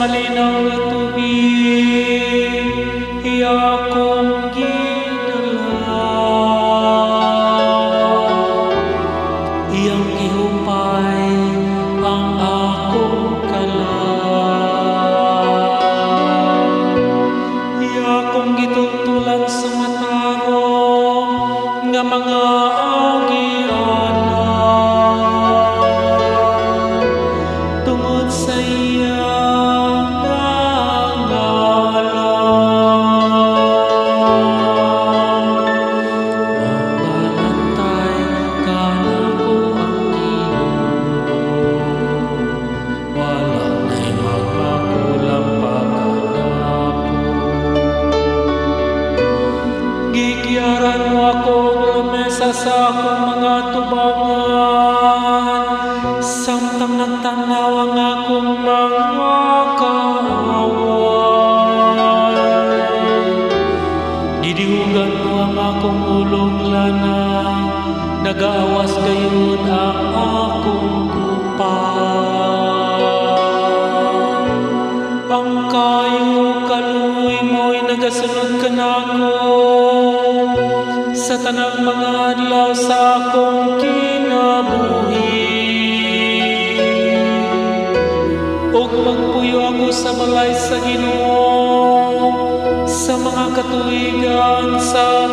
Malinaw nga tubig, iya akong gidala. Iyang gihupay ang akong kalag. Iya akong gitultulan sa matarong nga mga agianan tungod sa iyang ngalan. Mabalantay kanako ang Ginoo, wala na'y magmakulang pa kanako. Gigiyaran mo ako og lamesa sa akong mga atubangan samtang nagtanaw ang akong mga kaaway. Gidihugan mo ang akong ulo og lana, nagaawas gayud ang akong kupa. Ang kaayo ug kaluoy mao'y nagasunod kanako sa tanang mga adlaw sa akong kinabuhi. Ug magpuyo ako sa balay sa Ginoo sa mga katuigan sa